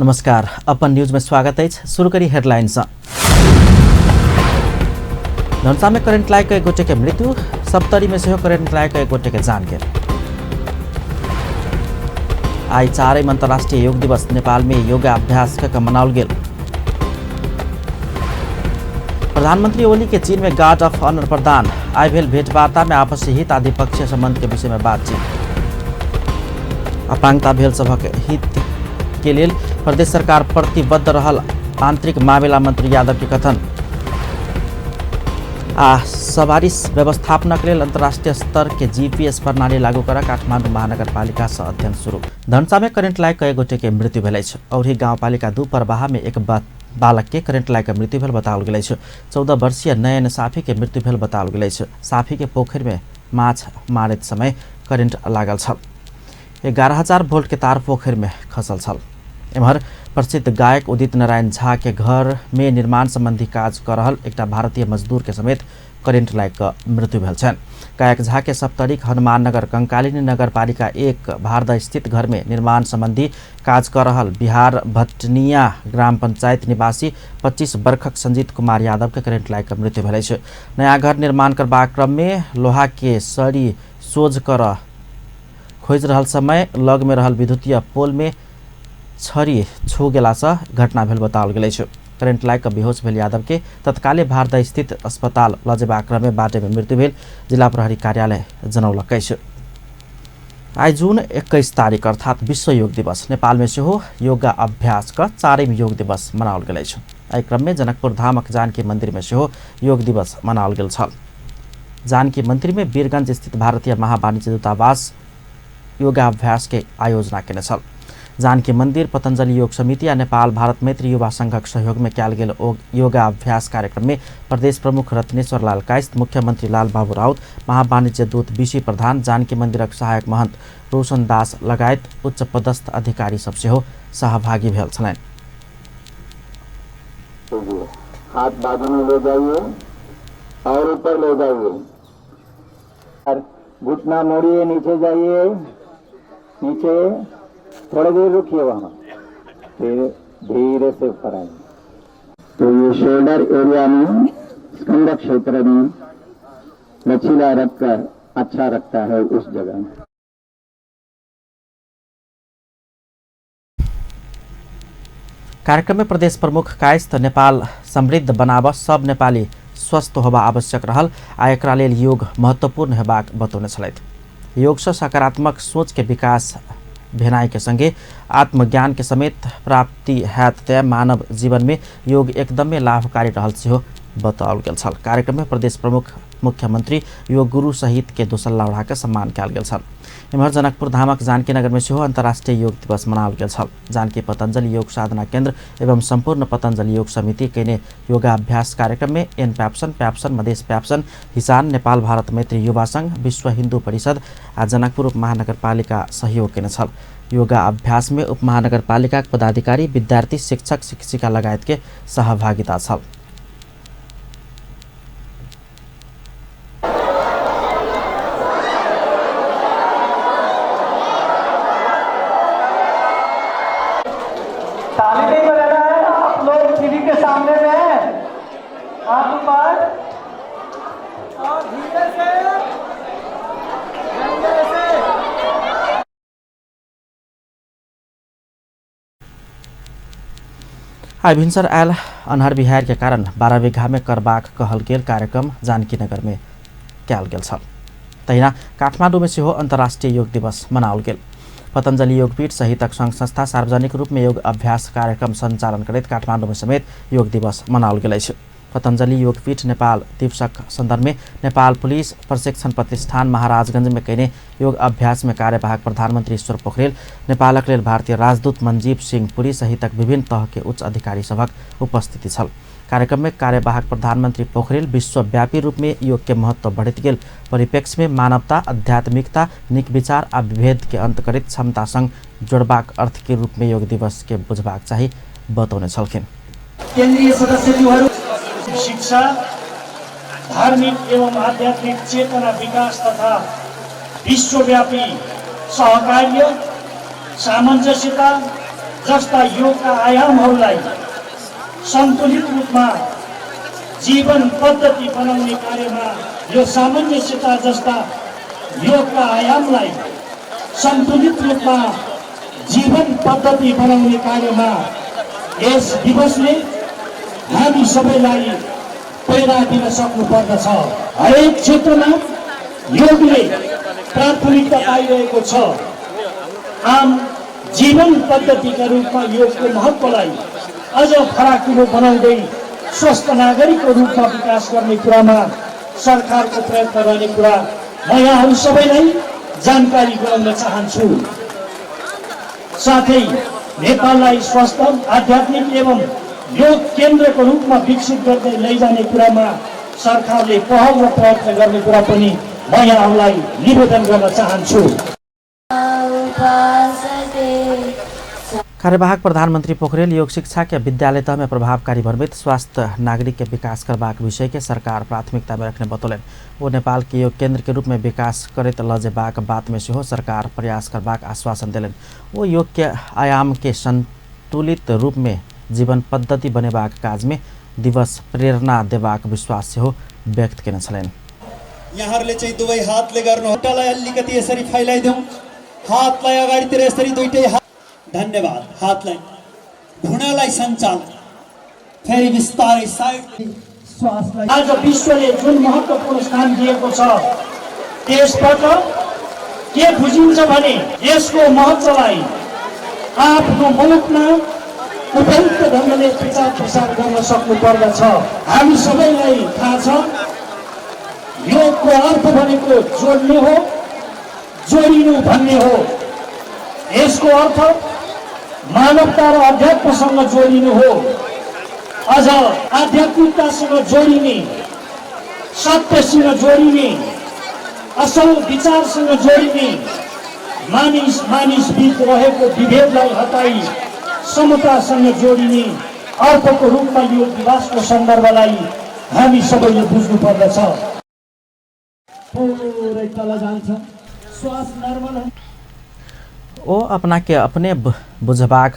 नमस्कार, अपन न्यूज में स्वागत अछि। शुरू करी हेडलाइन सँ। धनुषा में करंट लागि एक गोटे के मृत्यु, सप्तरी में सेहो करंट लागि एक गोटे के जान गेल। आइ चारिम अंतर्राष्ट्रीय योग दिवस नेपाल में योगाभ्यास क मनाओल गेल। प्रधानमंत्री ओली के चीन में गार्ड ऑफ ऑनर प्रदान, आइ भेल भेंटवार्ता में आपसी हित आ द्विपक्षीय संबंध के विषय में बातचीत। अपांगता भेल सभक हित के लेल प्रदेश सरकार प्रतिबद्ध रहल आंतरिक मामिला मंत्री यादव के कथन। आ सवारी व्यवस्थापनक लेल अंतर्राष्ट्रीय स्तर के जीपीएस प्रणाली लागू कर काठमाडौँ महानगरपालिका से अध्ययन शुरू। धनुषा में करंट लागि कई गोटे के मृत्यु भेल अछि। औरही गाउँपालिका 2 परबाहा में एक बालक के करंट लागि मृत्यु भेल बताओल गेल अछि। 14 वर्षीय नयन साफी के मृत्यु भेल बताओल गेल अछि। साफी के पोखरि में माछ मारैत समय करंट लागल छल। 11,000 वोल्ट के तार पोखरि में खसल छल। एम्हर प्रसिद्ध गायक उदित नारायण झा के घर में निर्माण संबंधी काज कर रहल एकटा भारतीय मजदूर के समेत करंट लागि कऽ मृत्यु भेल छनि। गायक झा के सप्तरीक हनुमाननगर कंकालिनी नगरपालिका 1 भारदा स्थित घर में निर्माण संबंधी काज कर रहल बिहार भटनिया ग्राम पंचायत निवासी 25 वर्षक संजीत कुमार यादव के करंट लागि कऽ मृत्यु भेल अछि। नया घर निर्माण करबाक क्रम में लोहा के सरी सोझ कर खोजि रहल समय लग में रहल विद्युतीय पोल में छड़ी छू गेलासँ घटना भेल बताओल गेल अछि। करंट लागि कऽ बेहोश भेल यादव के तत्काले भारदा स्थित अस्पताल लऽ जेबाक क्रम में बाटे में मृत्यु भेल जिला प्रहरी कार्यालय जनौलक अछि। आइ जून 21 तारीख अर्थात विश्व योग दिवस नेपाल में सेहो योगा अभ्यास क चारिम योग दिवस मनाओल गेल अछि। एहि क्रम में जनकपुर धामक जानकी मंदिर में सेहो योग दिवस मनाओल गेल छल। जानकी मंदिर में वीरगंज स्थित भारतीय महावाणिज्य दूतावास योगाभ्यास के आयोजना केने छल। जानकी मंदिर, पतंजलि योग समिति आ नेपाल भारत मैत्री युवा संघक सहयोग में कयल गेल योगाभ्यास कार्यक्रम में प्रदेश प्रमुख रत्नेश्वर लाल कायस्थ, मुख्यमंत्री लाल बाबू राउत, महावाणिज्य दूत बीसी प्रधान, जानकी मंदिरक सहायक महंत रोशन दास लगायत उच्च पदस्थ अधिकारी सब सेहो सहभागी भेल छलनि। हाथ बाजू में ले जाइए और ऊपर ले जाइए, घुटना मोड़िए, नीचे जाइए, नीचे थोड़ी देर रुकिए वहाँ, फिर धीरे से ऊपर आइए। तो ये शोल्डर एरिया में, स्कंद क्षेत्र में लचीला रखकर अच्छा रखता है उस जगह में। कार्यक्रम में प्रदेश प्रमुख कायस्थ नेपाल समृद्ध बनाब सब नेपाली स्वस्थ होबा आवश्यक रहल आ एकरा लेल योग महत्वपूर्ण हेबाक बतौने छलथि। योग से सकारात्मक सोच के विकास भेनाइ के संगे आत्मज्ञान के समेत प्राप्ति हैत तय मानव जीवन में योग एकदमै लाभकारी रहल सेहो बताओल गेल छल। कार्यक्रम में प्रदेश प्रमुख, मुख्यमंत्री, योग गुरु सहित के दोसल्ला ओढ़ा के सम्मान कयल गेल छल। एम्हर जनकपुर धामक जानकी नगर में सेहो अंतर्राष्ट्रीय योग दिवस मनाओल गेल छल। जानकी पतंजलि योग साधना केंद्र एवं संपूर्ण पतंजलि योग समिति केने योगाभ्यास कार्यक्रम में एन प्याप्सन, प्याप्सन, मधेश प्याप्सन, हिसान, नेपाल भारत मैत्री युवा संघ, विश्व हिंदू परिषद आ जनकपुर उपमहानगरपालिका सहयोग केने छल। योगाभ्यास में उपमहानगरपालिका पदाधिकारी, विद्यार्थी, शिक्षक, शिक्षिका लगायत के सहभागिता छल। ताली नहीं बजाना है, आप लोग टीवी के सामने में हैं, हाथ ऊपर और धीरे से धीरे से। आइ भिनसर आयल अन्हर बिहार के कारण 12 बीघा में करबाक कहल गेल कार्यक्रम जानकी नगर में कयल गेल छल। तहिना काठमाडौँ में सेहो अंतर्राष्ट्रीय योग दिवस मनाओल गेल। पतंजलि योगपीठ सहितक संघ संस्था सार्वजनिक रूप में योग अभ्यास कार्यक्रम सञ्चालन करैत काठमाडौँ में समेत योग दिवस मनाओल गेल अछि। पतंजलि योगपीठ नेपाल दिवसक संदर्भ में नेपाल पुलिस प्रशिक्षण प्रतिष्ठान महाराजगंज में कयने योग अभ्यास में कार्यवाहक प्रधानमंत्री ईश्वर पोखरेल, नेपालक लेल भारतीय राजदूत मंजीव सिंह पुरी सहितक विभिन्न तह के उच्च अधिकारी सभक उपस्थिति छल। कार्यक्रम में कार्यवाहक प्रधानमंत्री पोखरेल विश्वव्यापी रूप में योग के महत्व बढ़ैत गेल परिप्रेक्ष्य में मानवता, आध्यात्मिकता, नीक विचार आ विभेद के अंत करैत क्षमता संग जोड़बाक अर्थ के रूप में योग दिवस के बुझबाक चाही बतौने छलखिन। केन्द्रीय सदस्यज्यूहरू शिक्षा, धार्मिक एवं आध्यात्मिक चेतना विकास तथा विश्वव्यापी सहकार्य, सामञ्जस्यता जस्ता योगका आयामहरूलाई सन्तुलित रूपमा जीवन पद्धति बनाउने कार्यमा यो सामान्य शिक्षा जस्ता योगका आयामलाई सन्तुलित रूपमा जीवन पद्धति बनाउने कार्यमा यस दिवसले हामी सबैलाई प्रेरणा दिन सक्नुपर्दछ। हरेक क्षेत्रमा योगले प्राथमिकता पाइरहेको छ। आम जीवन पद्धतिका रूपमा योगको महत्त्वलाई अझ फराकिलो बनाउँदै स्वस्थ नागरिकको रूपमा विकास गर्ने कुरामा सरकारको प्रयत्न रहने कुरा म यहाँहरू सबैलाई जानकारी गराउन चाहन्छु। साथै नेपाललाई स्वस्थ, आध्यात्मिक एवं योग केन्द्रको रूपमा विकसित गर्दै लैजाने कुरामा सरकारले पहल र प्रयत्न गर्ने कुरा पनि म यहाँहरूलाई निवेदन गर्न चाहन्छु। कार्यवाहक प्रधानमन्त्री पोखरेल योग शिक्षा के विद्यालय तह में प्रभावकारी बनबैत स्वास्थ्य नागरिक के विकास करबाक विषय के सरकार प्राथमिकता में रखने बतौलनि। ओ नेपाल के योग केंद्र के रूप में विकास करैत ल जेबाक बात में सेहो सरकार प्रयास करबाक आश्वासन देलनि। ओ योग के आयाम के संतुलित रूप में जीवन पद्धति बनेबाक काज में दिवस प्रेरणा देबाक विश्वास सेहो व्यक्त केने छलनि। यहाँहरूले चाहिँ दुवै हातले गर्नु, खुट्टालाई अलिकति यसरी फैलाइदिउँ, हातलाई अगाडितिर यसरी दुइटै हात, धन्यवाद, हातलाई घुँडालाई सञ्चालन, फेरि बिस्तारै साइड श्वासलाई। आज विश्वले जुन महत्त्वपूर्ण स्थान दिएको छ त्यसबाट के बुझिन्छ भने यसको महत्त्वलाई आफ्नो मुलुकमा उपयुक्त ढङ्गले प्रचार प्रसार गर्न सक्नुपर्दछ। हामी सबैलाई थाहा छ योगको अर्थ भनेको जोड्नु हो, जोडिनु भन्ने हो। यसको अर्थ मानवता र अध्यात्मसँग जोडिनु हो। अझ आध्यात्मिकतासँग जोडिने, सत्यसँग जोडिने, असल विचारसँग जोडिने, मानिस मानिस बीच रहेको विभेदलाई हटाई समतासँग जोडिने अर्थको रूपमा यो दिवसको सन्दर्भलाई हामी सबैले बुझ्नु पर्दछ। पुरै तल जान्छ, श्वास नर्मल। ओ अपना के अपने बुझबाक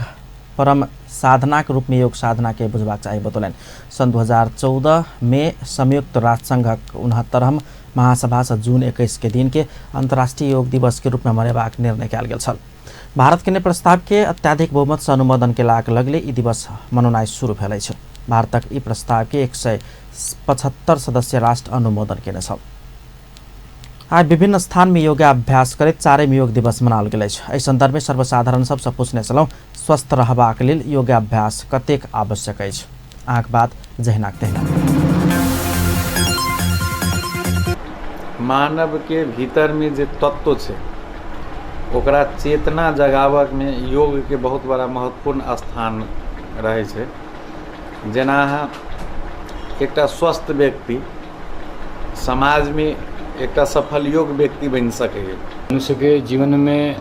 परम साधनाक रूप में योग साधना के बुझबाक चाही बतौलनि। सन् 2014 में संयुक्त राष्ट्र संघक 69हम महासभा से जून 21 के दिन के अंतर्राष्ट्रीय योग दिवस के रूप में मनेबाक निर्णय कयल गेल छल। भारत के प्रस्ताव के अत्याधिक बहुमत से अनुमोदन केलाक लगले ई दिवस मनौनाइ शुरू भेल अछि। भारतक ई प्रस्ताव के 175 सदस्य राष्ट्र अनुमोदन केने छल। आज विभिन्न स्थान में योगाभ्यास करैत चारिम योग दिवस मनाओल गेल अछि। एहि संदर्भ में सर्वसाधारण सबसँ पूछने छलहुँ, स्वस्थ रहबाक लेल योगाभ्यास कतेक आवश्यक अछि। अहाँक बात जहिनाक तहिना। मानव के भीतर में जे तत्व छै ओकरा चेतना जगाबक में योग के बहुत बड़ा महत्वपूर्ण स्थान रहै छै। जेना अहाँ एकटा स्वस्थ व्यक्ति समाज में एकटा सफल योग व्यक्ति बनि सकैए। मनुष्य के जीवन में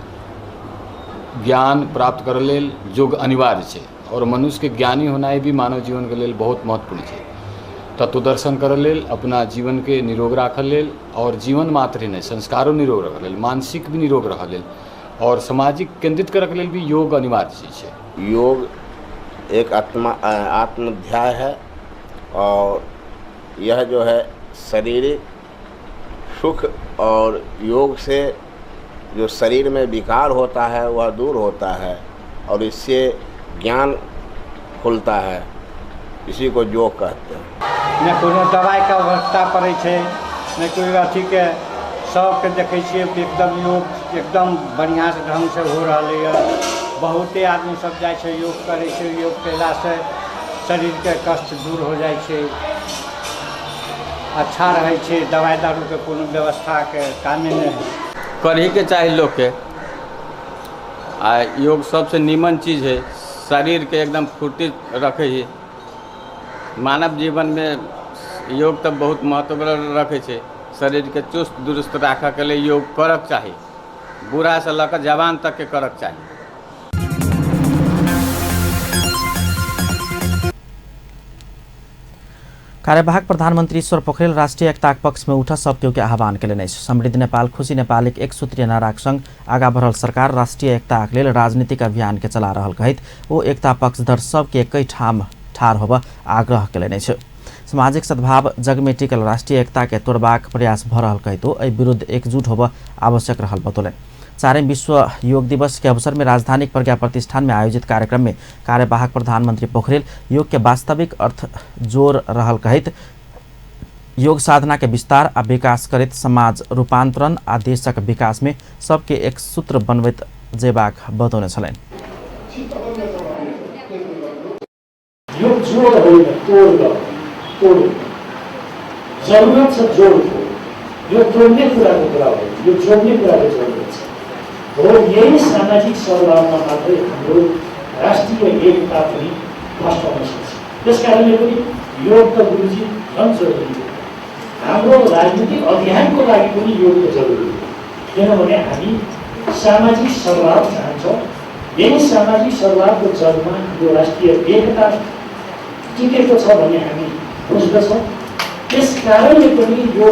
ज्ञान प्राप्त करऽ लेल योग अनिवार्य छै और मनुष्य के ज्ञानी होनाइ भी मानव जीवन के लेल बहुत महत्वपूर्ण छै। तत्वदर्शन करऽ लेल, अपना जीवन के निरोग राखऽ लेल और जीवन मात्र ही नहि, संस्कारो निरोग रखऽ लेल, मानसिक भी निरोग रहऽ लेल और सामाजिक केंद्रित करऽ के लेल भी योग अनिवार्य चीज छै। योग एक आत्मध्याय है और यह जो है शारीरिक सुख और योग से जो शरीर में विकार होता है वह दूर होता है और इससे ज्ञान खुलता है, इसी को योग कहते हैं। नहि कोनो दवाइके आवश्यकता पड़ै छै, नहि कोइ अथीके, सबके देखै छियै एकदम योग एकदम बढ़िआँ ढङ्गसँ हो रहलैए। बहुते आदमी सब जाइ छै योग करै छै, योग कयलासँ शरीरके कष्ट दूर हो जाइ छै, अच्छा रहै छै, दवाइ दारूके कोनो व्यवस्थाके कामे नहि है। करहीके चाही लोकके, आ योग सबसे नीमन चीज है, शरीरके एकदम फुर्ती रखै है। मानव जीवनमे योग तऽ बहुत महत्व रखै छै। शरीरके चुस्त दुरुस्त राखऽके लेल योग करक चाही, बूढ़ासँ लऽ कऽ जवान तकके करक चाही। कार्यवाहक प्रधानमन्त्री ईश्वर पोखरेल राष्ट्रिय एकताक पक्षमे उठ सब केओ के आह्वान केलनि अछि। समृद्ध नेपाल खुशी नेपाल एक सूत्रीय नाराक संग आगा बढ़ल सरकार राष्ट्रिय एकताक लेल राजनीतिक अभियान के चला रहल कहैत ओ एकता पक्षधर सबके एकै ठाम ठाढ़ होबऽ आग्रह केलनि अछि। सामाजिक सद्भाव जगमे टिकल राष्ट्रिय एकता के तोड़बाक प्रयास भऽ रहल कहैत ओ एहि विरुद्ध एकजुट होबऽ आवश्यक रहल बतौलनि। चारिम विश्व योग दिवस के अवसर में राजधानी प्रज्ञा प्रतिष्ठान में आयोजित कार्यक्रम में कार्यवाहक प्रधानमंत्री पोखरेल योग के वास्तविक अर्थ जोर रहल कहैत योग साधना के विस्तार आ विकास करैत समाज रूपांतरण आ देशक विकास में सबके एक सूत्र बनबैत जेबाक बतौने छलनि। योग जोड होइन, तोड तोड जरुरत छ जोडको। यो तोड्ने कुराको कुरा हो, यो जोड्ने कुराको जरुरत छ। हो, यही सामाजिक सद्भावमा मात्रै हाम्रो राष्ट्रिय एकता पनि फस्टाउन सक्छ। त्यस कारणले पनि योग त गुरुजी झन् जरुरी हो। हाम्रो राजनीतिक अभियानको लागि पनि योग त जरुरी हो, किनभने हामी सामाजिक सद्भाव चाहन्छौँ। यही सामाजिक सद्भावको जगमा हाम्रो राष्ट्रिय एकता टिकेको छ भन्ने हामी बुझ्दछौँ। त्यस कारणले पनि यो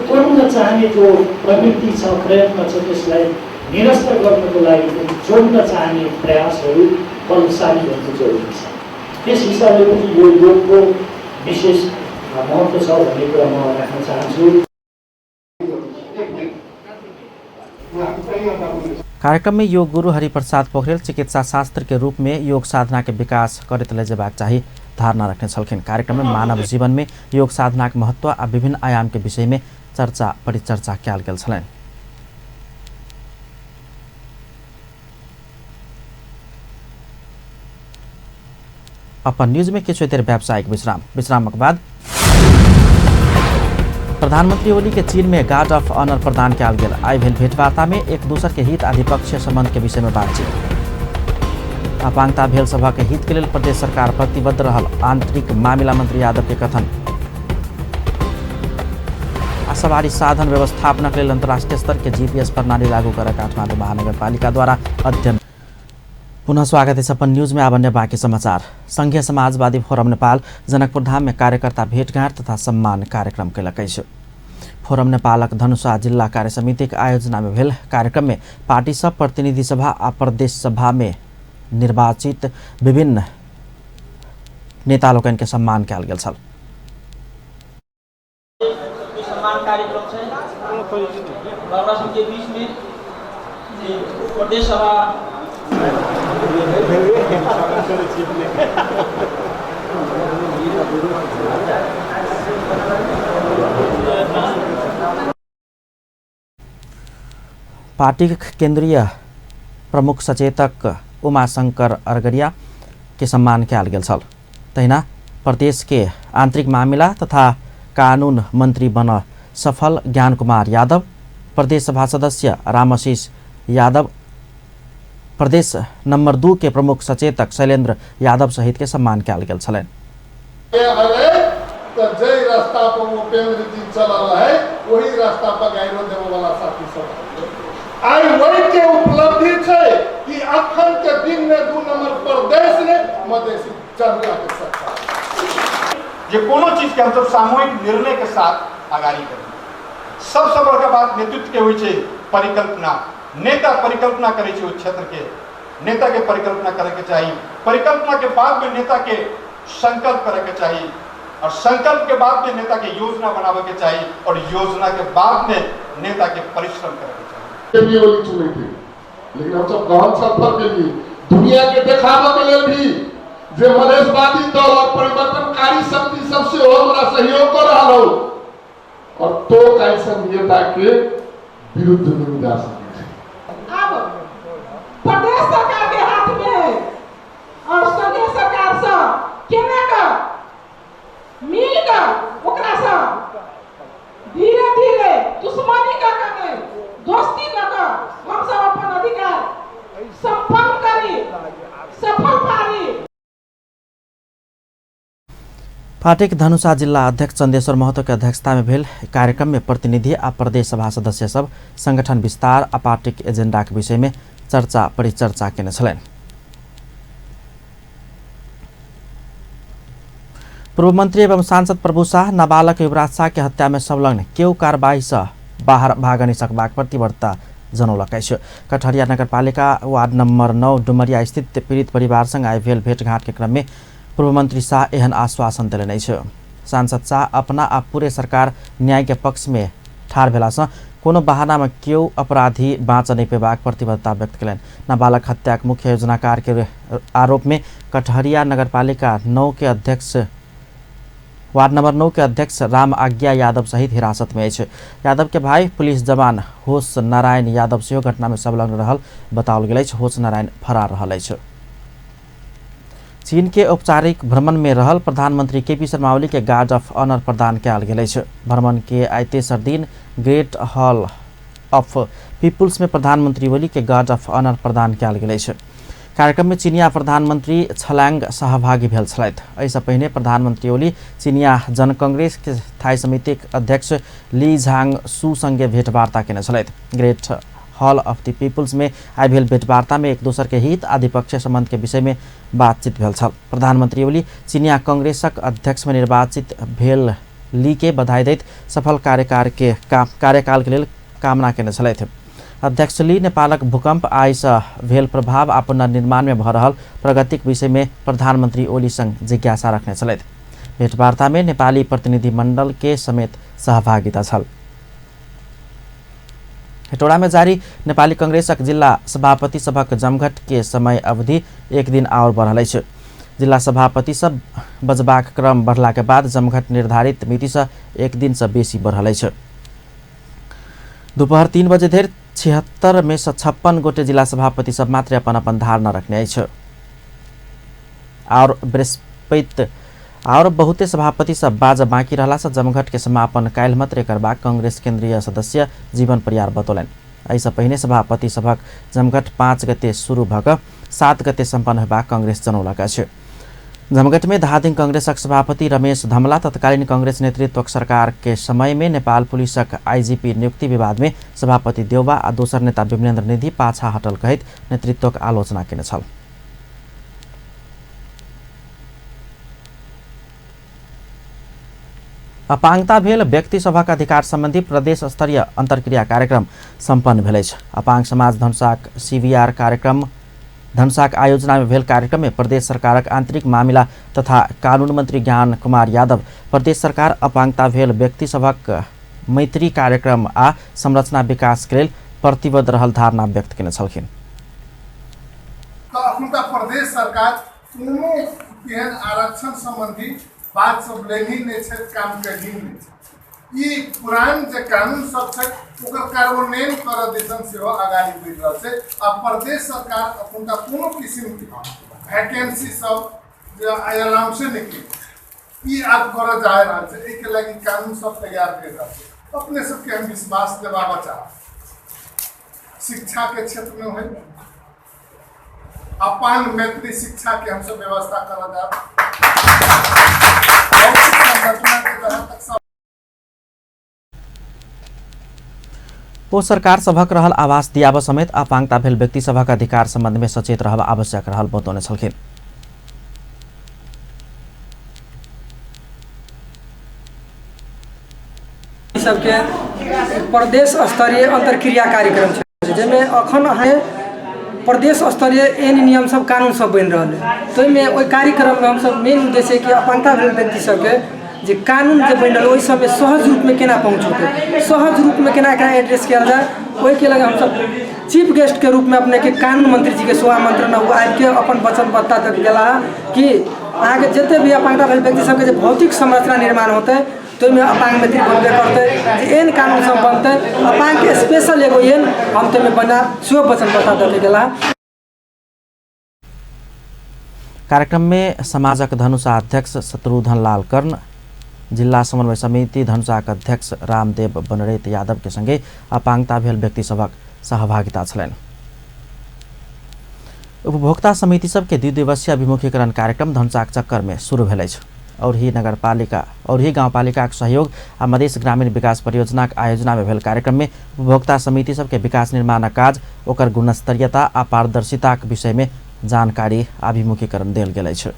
तोड्न चाहने जो प्रवृत्ति छ, प्रयत्न छ, त्यसलाई निरस्त गर्नको लागि पनि जोड्न चाहने प्रयासहरू बलशाली हुनु जरुरी छ। त्यस हिसाबले पनि यो योगको विशेष महत्त्व छ भन्ने कुरा म राख्न चाहन्छु। कार्यक्रम में योग गुरु हरिप्रसाद पोखरेल चिकित्सा शास्त्र के रूप में योग साधना के विकास करैत लऽ जेबाक चाही धारणा रखने छलखिन। कार्यक्रम में मानव जीवन में योग साधना के महत्व आ विभिन्न आयाम के विषय में चर्चा परिचर्चा कयल गेल छलनि। अपन न्यूज में किछु देर व्यावसायिक विश्राम, विश्रामक बाद प्रधानमंत्री ओली के चीन में गार्ड ऑफ ऑनर प्रदान कयल गेल। आइ भेल भेंटवार्ता में एक दोसर के हित आ द्विपक्षीय संबंध के विषय में बातचीत। अपांगता भेल सभा के हित के लेल प्रदेश सरकार प्रतिबद्ध रहल आंतरिक मामिला मंत्री यादव के कथन। आ सवारी साधन व्यवस्थापनक लेल अंतर्राष्ट्रीय स्तर के जीपीएस प्रणाली लागू कर काठमाडौँ महानगरपालिका द्वारा अध्ययन। पुनः स्वागत है अपन न्यूज में। आब बाँकी समाचार। संघीय समाजवादी फोरम नेपाल जनकपुर धाम में कार्यकर्ता भेटघाट तथा सम्मान कार्यक्रम कयलक अछि। फोरम नेपालक धनुषा जिल्ला कार्य समितिक आयोजना में भेल कार्यक्रम में पार्टी सब प्रतिनिधि सभा आ प्रदेश सभा में निर्वाचित विभिन्न नेता लोकनि के सम्मान कयल गेल छल। सम्मान कार्यक्रम छै हमरा सबके बीच में प्रदेश सभा पार्टी केंद्रीय प्रमुख सचेतक उमाशंकर अरगरिया के सम्मान कयल गेल छल। तहिना प्रदेश के आंतरिक मामिला तथा कानून मंत्री बन सफल ज्ञान कुमार यादव, प्रदेश सभा सदस्य रामआशीष यादव, प्रदेश नंबर 2 के प्रमुख सचेतक शैलेंद्र यादव सहित के सम्मान कयल गेल छलनि। रास्ता पर उपेंद्र जी चलल है वही रास्ता पर गाइरो देवे वाला साथी सब आई वही के उपलब्धि छै कि अखन के दिन में 2 नंबर प्रदेश ने मधेसी जनता के सरकार जे कोनो चीज के हम सब सामूहिक निर्णय के साथ आगाड़ी करी। सबसे बड़का बात नेतृत्व के होइ छै परिकल्पना। नेता परिकल्पना करै छै, उस क्षेत्र के नेता के परिकल्पना करे के चाही। परिकल्पना के बाद में नेता के संकल्प करे के चाही और संकल्प के बाद में नेता के योजना बनावे के चाही और योजना के बाद में नेता के परिश्रम करे के चाही। ओली चुने थे लेकिन हम सब गहन सफर के लिए दुनिया के देखावे के लिए भी जे मधेशवादी दल और परिवर्तनकारी शक्ति सबसे हो हमरा सहयोग कर रहा हो और तो कई संघीयता के विरुद्ध नहीं जा सके। अब प्रदेश सरकार के हाथ में है और संघीय सरकार से केना का मिलकर ओकरा से धीरे धीरे दुश्मनी का नहीं दोस्ती का हम सब अपन अधिकार संपन्न करी सफल पारी। पार्टीक धनुषा जिल्ला अध्यक्ष चंदेश्वर महतो के अध्यक्षता में भेल कार्यक्रम में प्रतिनिधि आ प्रदेश सभा सदस्य सब संगठन विस्तार आ पार्टीक एजेंडा के विषय में चर्चा परिचर्चा केने छलनि। पूर्व मंत्री एवं सांसद प्रभु शाह नाबालक युवराज शाह के हत्या में संलग्न केओ कारबाही से बाहर भाग नहि सकबाक प्रतिबद्धता जनौलक अछि। कटहरिया नगरपालिका वार्ड नंबर 9 डुमरिया स्थित पीड़ित परिवार संग आइ भेल भेंटघाट के क्रम में पूर्व मंत्री शाह एहन आश्वासन देलनि अछि। सांसद शाह अपना आ पूरे सरकार न्याय के पक्ष में ठाढ़ भेलासँ कोनो बहाना में केओ अपराधी बाँच नहि पेबाक प्रतिबद्धता व्यक्त कयलनि। नाबालक हत्याक मुख्य योजनाकार के आरोप में कटहरिया नगरपालिका 9 के अध्यक्ष वार्ड नंबर 9 के अध्यक्ष राम आज्ञा यादव सहित हिरासत में अछि। यादव के भाई पुलिस जवान होश नारायण यादव सेहो घटना में संलग्न रहल बताओल गेल अछि। होश नारायण फरार रहल अछि। चीन के औपचारिक भ्रमण में रहल प्रधानमंत्री केपी शर्मा ओली के गार्ड ऑफ ऑनर प्रदान कयल गेल अछि। भ्रमण के आइ तेसर दिन ग्रेट हॉल ऑफ पीपुल्स में प्रधानमंत्री ओली के गार्ड ऑफ ऑनर प्रदान कयल गेल अछि। कार्यक्रम में चीनिया प्रधानमंत्री छलांग सहभागी भेल छलथि। एहिसँ पहिने प्रधानमंत्री ओली चीनिया जन कांग्रेस के स्थायी समितिक अध्यक्ष ली झांग सू संगे भेंटवार्ता केने छलथि। Great hall of the peoples में आइ भेल भेंटवार्ता में एक दोसर के हित आ द्विपक्षीय संबंध के विषय में बातचीत भेल छल। प्रधानमंत्री ओली चीनिया कांग्रेसक अध्यक्ष में निर्वाचित भेल ली के बधाई दैत सफल कार्यकाल के लेल कामना केने छलथि। अध्यक्ष ली नेपालक भूकंप आइसँ भेल प्रभाव आ पुनर्निर्माण में भऽ रहल प्रगतिक विषय में प्रधानमंत्री ओली संग जिज्ञासा रखने छलथि। भेंटवार्ता में नेपाली प्रतिनिधिमंडल के समेत सहभागिता छल। हेटौड़ा में जारी नेपाली कांग्रेसक जिल्ला सभापति सभक जमघट के समय अवधि एक दिन आओर बढ़ल अछि। जिल्ला सभापति सब बजबाक क्रम बढ़ला के बाद जमघट निर्धारित मितिसँ एक दिनसँ बेसी बढ़ल अछि। दोपहर 3 बजे धरि 76 में से 56 गोटे जिला सभापति सब मात्र अपन अपन धारणा रखने अछि। और बृहस्पति और बहुते सभापति सब बाज बाँकी रहला से जमघट के समापन काल्हि मात्रे करबाक कांग्रेस केंद्रीय सदस्य जीवन परियार बतौलनि। एहिसँ पहिने सभापति सभक जमघट 5 गते शुरू भऽ कऽ 7 गते सम्पन्न होयबाक कांग्रेस जनौलक अछि। जमघट में धादिङ कांग्रेसक सभापति रमेश धमला तत्कालीन कांग्रेस नेतृत्वक सरकार के समय में नेपाल पुलिसक आईजीपी नियुक्ति विवाद में सभापति देउबा आ दोसर नेता विमलेन्द्र निधि पाछा हटल कहैत नेतृत्वक आलोचना केने छल। अपाङ्गता भेल व्यक्ति सभक अधिकार सम्बन्धी प्रदेश स्तरीय अन्तर्क्रिया कार्यक्रम सम्पन्न भेल अछि। अपाङ्ग समाज धनुषाक सीवीआर कार्यक्रम धनुषाक आयोजना में भेल कार्यक्रम में प्रदेश सरकारक आंतरिक मामिला तथा कानून मंत्री ज्ञान कुमार यादव प्रदेश सरकार अपाङ्गता भेल व्यक्ति सभक मैत्री कार्यक्रम आ संरचना विकास के लेल प्रतिबद्ध रहल धारणा व्यक्त केने छलखिन। तऽ अखुनका प्रदेश सरकार कोनो एहन आरक्षण सम्बन्धी बात सब लेनी नहीं छै, काम करनी नहीं छै। ई पुरान जे कानून सब छै ओकर कार्यान्वयन करऽ दिसन सेहो अगाडि बढ़ि रहल छै। आ प्रदेश सरकार अखुनका कोनो किसिमके वैकेंसी सब जे अनाउंसे नहि केलकै, ई आब करऽ जा रहल छै। एहिके लागि कानून सब तैयार करि रहल छै। अपने सबके हम विश्वास दिलाबऽ चाहब, शिक्षा के क्षेत्र में होइ अपांग मैत्री शिक्षा के हमसब व्यवस्था करऽ जायब। संरचना के जहाँ तक सब ओ सरकार सभक रहल आवास दियाब समेत अपाङ्गता भेल व्यक्ति सभक अधिकार सम्बन्ध में सचेत रहब आवश्यक रहल बतौने छलखिन। सबके प्रदेश स्तरीय अंतर्क्रिया कार्यक्रम छै, जाहिमे अखन अहाँ प्रदेश स्तरीय एहन नियम सब कानून सब बनि रहल है, ताहिमे ओहि कार्यक्रममे हमसब मेन उद्देश्य है कि अपाङ्गता भेल व्यक्ति सबके जे कानून जे बनि रहल ओहि सबमे सहज रूपमे केना पहुँच होतै, सहज रूपमे केना एकरा एड्रेस कयल जाय, ओहिके लऽ हमसब चीफ गेस्टके रूपमे अपनेके कानून मंत्री जीके सेहो आमंत्रण ओ आबिके अपन वचनबद्धता दऽ गेला कि अहाँके जते भी अपाङ्गता भेल व्यक्ति सबके जे भौतिक संरचना निर्माण होतै ताहिमे अपाङ्ग मैत्री बनबे करतै, जे एहन कानून सब बनतै अपाङ्गके स्पेशल एगो एहन हम ताहिमे बनायब सेहो वचनबद्धता दऽ के गेला। कार्यक्रम में समाजक धनुषा अध्यक्ष शत्रुघ्न लाल कर्ण, जिला समन्वय समिति धनुषाक अध्यक्ष रामदेव बनरेत यादव के संगे अपाङ्गता भेल व्यक्ति सभक सहभागिता छलनि। उपभोक्ता समिति सबके द्विदिवसीय अभिमुखीकरण कार्यक्रम धनुषाक चक्कर में शुरू भेल अछि। औरही नगरपालिका औरही गाउँपालिकाक सहयोग आ मधेश ग्रामीण विकास परियोजनाक आयोजना में भेल कार्यक्रम में उपभोक्ता समिति सबके विकास निर्माणक काज, ओकर गुणस्तरीयता आ पारदर्शिताक विषय में जानकारी अभिमुखीकरण देल गेल अछि।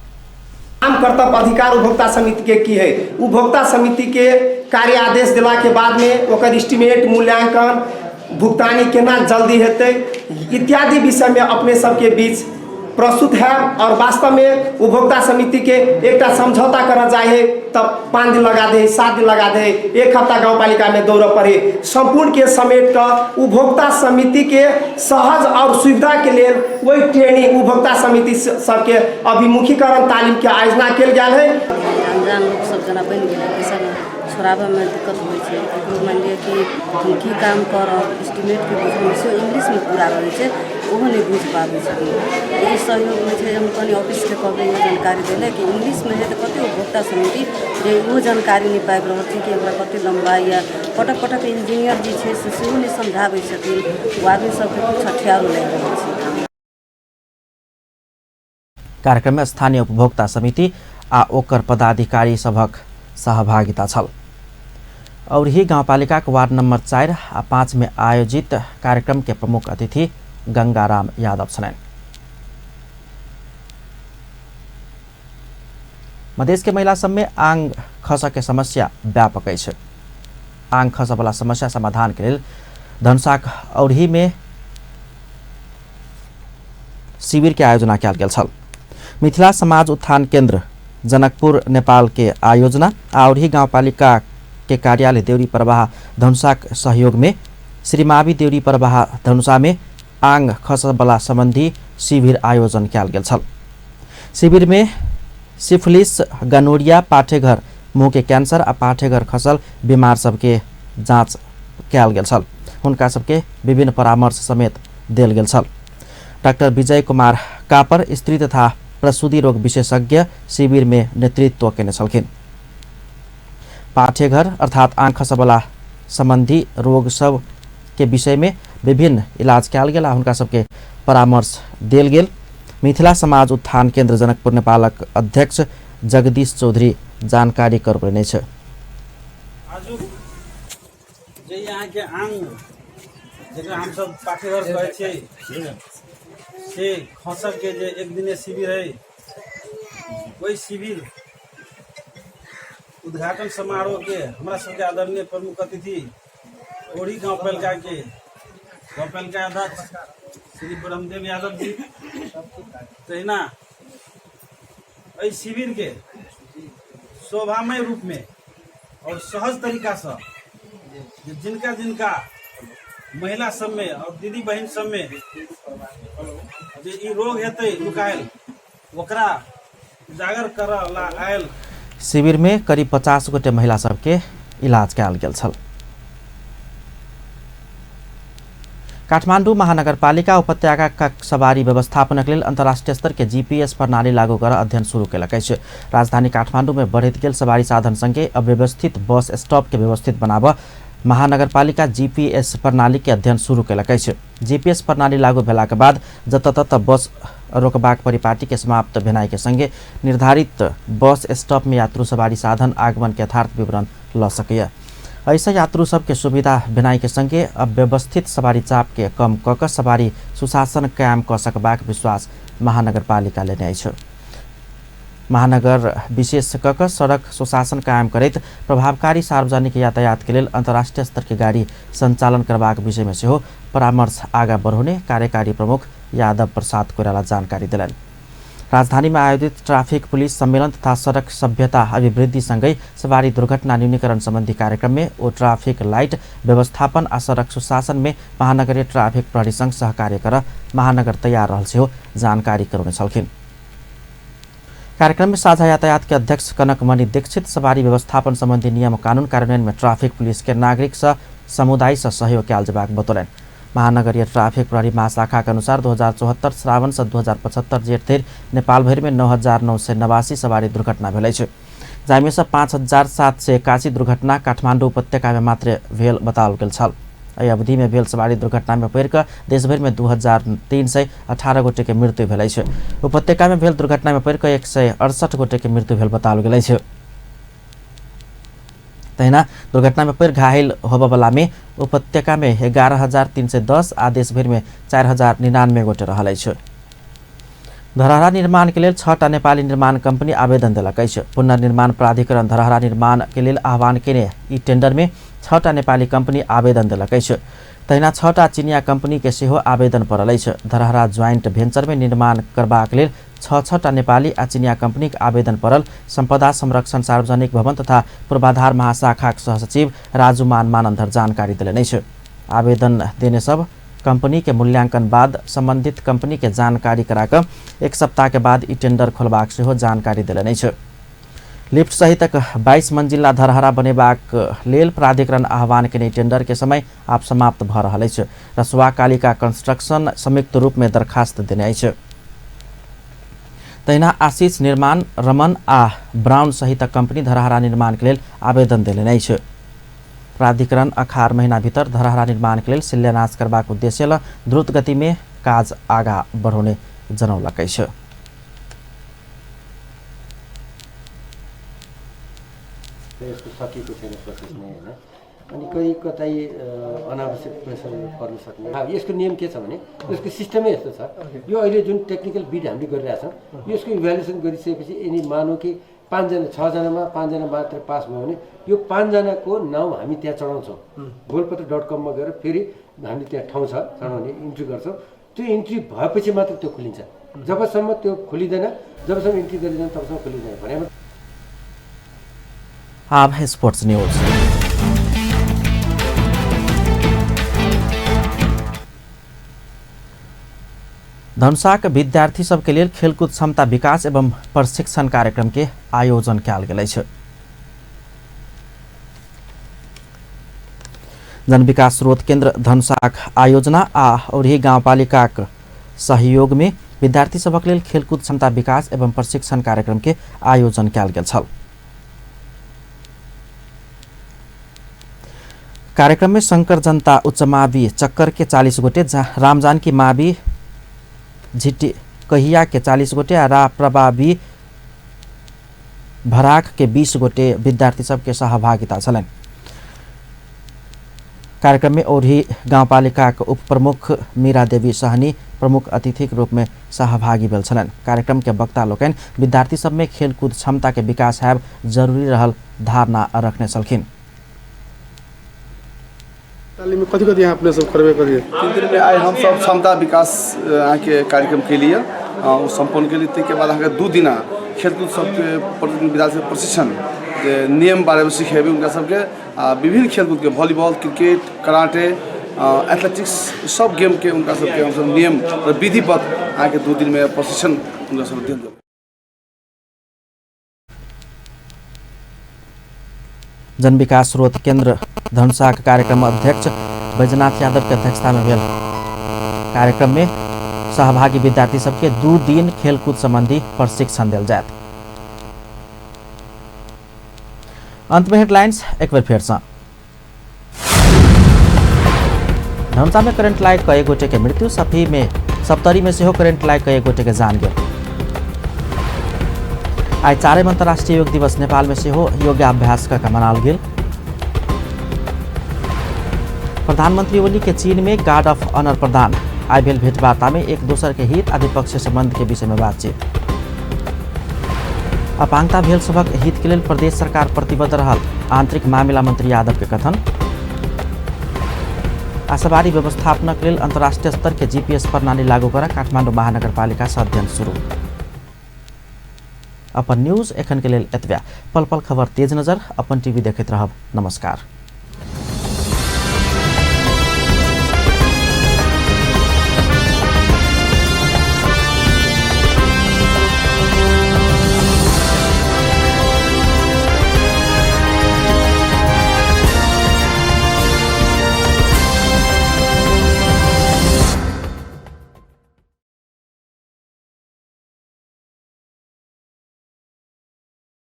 काम कर्तव्य अधिकार उपभोक्ता समिति के की है? उपभोक्ता समिति के कार्य आदेश देला के बाद में ओकर एस्टिमेट, मूल्यांकन, भुगतानी केना जल्दी हेतै इत्यादि विषय में अपने सबके बीच प्रस्तुत है। और वास्तव में उपभोक्ता समिति के एकटा समझौता करऽ जाइ है तब 5 दिन लगा दे, 7 दिन लगा दे, एक हफ्ता गाँवपालिका में दौड़ऽ पड़े। संपूर्ण के समेट कऽ उपभोक्ता समिति के सहज और सुविधा के लेल वही ट्रेनिंग उपभोक्ता समिति सबके अभिमुखीकरण तालीम के आयोजना कयल गेल है। अनजान लोक सब जेना बनि गेलै, पैसा छोड़ाबैमे दिक्कत होइ छै। ककरो मानि लिअ कि हम की काम करब, एस्टिमेटके बुझैमे सेहो इंग्लिशमे पूरा रहै छै, ओहो नहि बुझि पाबै छथिन। ई सहयोग होइ छै। हम कनि ऑफिसके कहबै ई जानकारी दै लए कि इंग्लिशमे हइ तऽ कतेक उपभोक्ता समिति जे ओहो जानकारी नहि पाबि रहल छै कि ओकरा कतेक लम्बाइ यए। पटक पटक इंजीनियर जे छै से सेहो नहि समझाबै छथिन। ओ आदमी सबके किछु हथियारो लागि रहल छै। कार्यक्रम में स्थानीय उपभोक्ता समिति आ ओकर पदाधिकारी सभक सहभागिता छल। और ही गाउँपालिका के वार्ड नंबर 4 आ 5 में आयोजित कार्यक्रम के प्रमुख अतिथि गंगाराम यादव छलनि। मधेश के महिला सब में आंग खस के समस्या व्यापक अछि। आंग खस वाला समस्या समाधान के लेल धनुषाक औरही में शिविर के आयोजना कयल गेल छल। मिथिला समाज उत्थान केंद्र जनकपुर नेपाल के आयोजना आ औरही गाउँपालिका के कार्यालय देउरी प्रवाह धनुषाक सहयोग में श्रीमावी देउरी प्रवाह धनुषा में आंग खसबला संबंधी शिविर आयोजन कयल गेल छल। शिविर में सिफिलिस, गनोरिया, पाठेघर मुँह के कैंसर आ पाठेघर खसल बीमार सबके जाँच कयल गेल छल। हुनका सबके विभिन्न परामर्श समेत देल गेल छल। डाक्टर विजय कुमार कापर स्त्री तथा प्रसूति रोग विशेषज्ञ शिविर में नेतृत्व केने छलखिन। पाठेघर अर्थात आँख खसबला संबंधी रोग सब के विषय में विभिन्न इलाज कयल गेल आ हुनका सबके परामर्श देल गेल। मिथिला समाज उत्थान केंद्र जनकपुर नेपालक अध्यक्ष जगदीश चौधरी जानकारी करबेने छै। आजुक जे यहाँ के आंग जकरा हमसब पाठेघर कहै छियै से खसक के जे एक दिने शिविर है, ओहि शिविर उद्घाटन समारोह के हमरा सबके आदरणीय प्रमुख अतिथि ओढ़ी गाँवपालिका के गाँवपालिका अध्यक्ष श्री ब्रह्मदेव यादव जी, तहिना एहि शिविर के शोभामय रूप में और सहज तरीका से जिनका जिनका महिला सब में और दीदी बहन सब में जे ई रोग हेतै नुकायल ओकरा उजागर करऽ ला आयल। शिविर में करीब 50 गोटे महिला सबके इलाज कयल गेल छल। काठमाडौँ महानगरपालिका उपत्यका सवारी व्यवस्थापनक लेल अंतर्राष्ट्रीय स्तर के जीपीएस प्रणाली लागू कर अध्ययन शुरू केलक अछि। राजधानी काठमाडौँ में बढ़ैत गेल सवारी साधन संगे अव्यवस्थित बस स्टॉप के व्यवस्थित बनाबऽ महानगरपालिका जीपीएस प्रणाली के अध्ययन शुरू केलक अछि। जीपीएस प्रणाली लागू भेलाक बाद जतऽ ततऽ बस रोकबाक परिपाटी के समाप्त भेनाइ के संगे निर्धारित बस स्टॉप में यात्रु सवारी साधन आगमन के यथार्थ विवरण ल सकैए। ऐसे यात्रु सबके सुविधा भेनाइ के संगे अव्यवस्थित सवारी चाप के कम क क सवारी सुशासन कायम क सकबाक विश्वास महानगरपालिका लेने अछि। महानगर विशेष क क सड़क सुशासन कायम करैत प्रभावकारी सार्वजनिक यातायात के लेल अंतर्राष्ट्रीय स्तर के गाड़ी संचालन करबाक विषय में सेहो परामर्श आगा बढ़ौने कार्यकारी प्रमुख यादव प्रसाद कोइराला जानकारी देलनि। राजधानी में आयोजित ट्रैफिक पुलिस सम्मेलन तथा सड़क सभ्यता अभिवृद्धि संगै सवारी दुर्घटना न्यूनीकरण संबंधी कार्यक्रम में ओ ट्रैफिक लाइट व्यवस्थापन आ सड़क सुशासन में महानगरीय ट्रैफिक प्रहरी संग सहकार्य कर महानगर तैयार रहल सेहो जानकारी करौने छलखिन। कार्यक्रम में साझा यातायात के अध्यक्ष कनकमणि दीक्षित सवारी व्यवस्थापन संबंधी नियम कानून कार्यान्वयन में ट्रैफिक पुलिस के नागरिक से समुदाय से सहयोग कयल जेबाक बतौलनि। महानगरीय ट्रैफिक प्रहरी महाशाखा के अनुसार 2074 श्रावण से 2075 जेठ धरि नेपाल भरि में 9,989 सवारी दुर्घटना भेल अछि, जाहिमे से 5,781 दुर्घटना काठमाडौँ उपत्यका में मात्र भेल बताओल गेल छल। एहि अवधि में भेल सवारी दुर्घटना में पड़ि कऽ देशभरि में 2,318 गोटे के मृत्यु भेल अछि। उपत्यका में भेल दुर्घटना में पड़ि कऽ 168 गोटे के मृत्यु भेल बताओल गेल अछि। तहिना दुर्घटना में पड़ि घायल होबयवला में उपत्यका में 11,310 आ देशभरि में 4,099 गोटे रहल अछि। धरहरा निर्माण के लेल 6टा नेपाली निर्माण कंपनी आवेदन देलक अछि। पुनर्निर्माण प्राधिकरण धरहरा निर्माण के लेल आह्वान केने ई टेंडर में 6टा नेपाली कंपनी आवेदन देलक अछि। तहिना 6टा चीनिया कंपनी के सेहो आवेदन पड़ल अछि। धरहरा ज्वाइंट वेंचर में निर्माण करबाक लेल 6-6टा नेपाली आ चीनिया कंपनी के आवेदन पड़ल सम्पदा संरक्षण सार्वजनिक भवन तथा पूर्वाधार महाशाखाक सहसचिव राजुमान मानन्धर जानकारी देलनि अछि। आवेदन देने सब कंपनी के मूल्यांकन बाद संबंधित कंपनी के जानकारी कराकर 1 सप्ताह के बाद ई टेंडर खोलबाक सेहो जानकारी देलनि अछि। लिफ्ट सहितक 22 मंजिला धरहरा बनेबाक लेल प्राधिकरण आह्वान केने टेंडर के समय आब समाप्त भ रहल अछि। रसुवा कालिका कंस्ट्रक्शन संयुक्त रूप में दरखास्त देने अछि। तहिना आशीष निर्माण, रमन आ ब्राउन सहितक कंपनी धरहरा निर्माण के लेल आवेदन देलनि अछि। प्राधिकरण अखार महीना भीतर धरहरा निर्माण के लेल शिलान्यास करबाक उद्देश्य ल द्रुत गति में काज आगा बढ़ौने जनौलक अछि। यसको सकिएको छैन प्रोसेस नै हैन, अनि कहीँ कतै अनावश्यक प्रेसर पर्न सक्ने। यसको नियम के छ भने यसको सिस्टमै यस्तो छ। यो अहिले जुन टेक्निकल बिड हामीले गरिरहेछौँ यसको इभ्यालुएसन गरिसकेपछि यदि मानौ कि 5जना 6जनामा 5जना मात्र पास भयो भने यो 5जनाको नाउँ हामी त्यहाँ चढाउँछौँ। गोलपत्र.com मा गएर फेरि हामी त्यहाँ ठाउँ छ चढाउने इन्ट्री गर्छौँ। त्यो इन्ट्री भएपछि मात्र त्यो खुलिन्छ। जबसम्म त्यो खुलिँदैन, जबसम्म इन्ट्री गरिँदैन तबसम्म खुलिँदैन भने। आब है स्पोर्ट्स न्यूज। धनुषाक विद्यार्थी सबके लेल खेलकूद क्षमता विकास एवं प्रशिक्षण कार्यक्रम के आयोजन कयल गेल अछि। जन विकास स्रोत केंद्र धनुषाक आयोजना आ औरही गाउँपालिकाक सहयोग में विद्यार्थी सबक लेल खेलकूद क्षमता विकास एवं प्रशिक्षण कार्यक्रम के आयोजन कयल गेल छल। कार्यक्रम में शंकर जनता उच्च मावि चक्कर के 40 गोटे, रामजानकी मावि झिटी कहिया के 40 गोटे आ रा प्रभावी भराक के 20 गोटे विद्यार्थी सबके सहभागिता छलनि। कार्यक्रम में औरही गाउँपालिका के उप प्रमुख मीरा देवी सहनी प्रमुख अतिथि के रूप में सहभागी भेल छलनि। कार्यक्रम के वक्ता लोकनि विद्यार्थी सब में खेलकूद क्षमता के विकास हैब जरूरी रहल धारणा रखने छलखिन। में कथी कथी यहाँ अपने सब करबे करिए? 3 दिन में आइ हम सब क्षमता विकास अहाँके कार्यक्रम के लिए सम्पन्न के लिए। ताहिके बाद अहाँके 2 दिना खेलकूद सबके विद्यार्थी प्रशिक्षण जे नियम बारेमे सिखेबै हुनका सबके, आ विभिन्न खेलकूदके वॉलीबॉल, क्रिकेट, कराटे, एथलेटिक्स सब गेमके हुनका सबके हमसब नियम र विधिवत अहाँके 2 दिनमे प्रशिक्षण हुनका सबके देल जेतै। जन विकास स्रोत केंद्र धनुषाक कार्यक्रम अध्यक्ष बैजनाथ यादव के अध्यक्षता में भेल कार्यक्रम में सहभागी विद्यार्थी सबके 2 दिन खेलकूद संबंधी प्रशिक्षण देल जायत। अंत में हेडलाइंस एक बेर फेर से। धनुषा में करंट लाग कई गोटे के मृत्यु, सफी में सप्तरी में सेहो करंट लाग कई गोटे के जान गेल। आइ 4 अंतर्राष्ट्रीय योग दिवस नेपाल में सेहो योगाभ्यास क मनाओल गेल। प्रधानमंत्री ओली के चीन में गार्ड ऑफ ऑनर प्रदान, आइ भेल भेंटवार्ता में एक दोसर के हित आ द्विपक्षीय संबंध के विषय में बातचीत। अपांगता भेल सभक हित के लेल प्रदेश सरकार प्रतिबद्ध रहल, आंतरिक मामिला मंत्री यादव के कथन। आ सवारी व्यवस्थापनक लेल अंतर्राष्ट्रीय स्तर के जीपीएस प्रणाली लागू कर काठमाडौँ महानगरपालिका से अध्ययन शुरू। अपन न्यूज एखन के लेल एतबे। पल पल खबर तेज नजर अपन टीवी देखैत रहब। नमस्कार।